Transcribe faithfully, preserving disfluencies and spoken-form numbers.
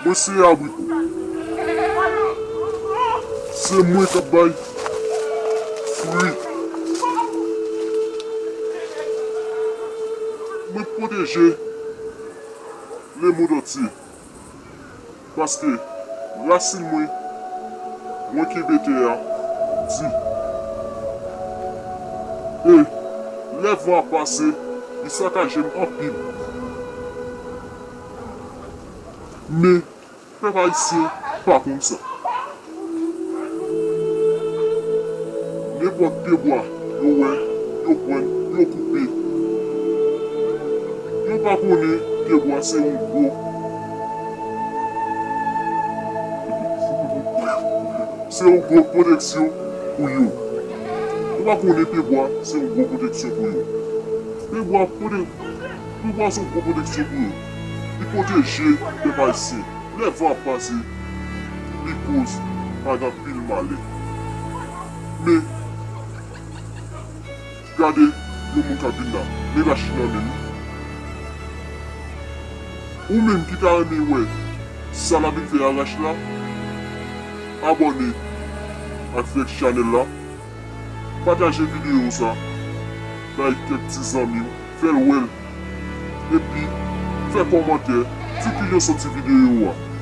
Mwen se abriko. Se mwen k ap bay fwi. Mwen pwoteje lemonn antye. Paske rasin mwen, mwen kenbe tè a di. E lè van ap pase, li sakaje m anpil. Men pèp ayisyen pa konn sa. Nenpòt pyebwa yo wè, yo pran, yo koupe. Yo pa konnen pyebwa se yon gwo, se yon gwo pwoteksyon pou yo. Yo pa konnen pyebwa se yon gwo pwoteksyon pou yo. Pyebwa pwote-, pyebwa se yon gwo pwoteksyon pou yo. Li pwoteje pèp ayisyen. Lè van ap pase, li koz pa gen anpil malè. Men, gade yon moun k ap vin la, men rach nan men l. Ou menm ki ta renmen wè sa l ap vin fè a rach la, abòne ak Flex Channel la, pataje videyo sa bay kèk ti zanmi w, fè l wè l, epi fè kòmantè, di ki jan w santi videyo a.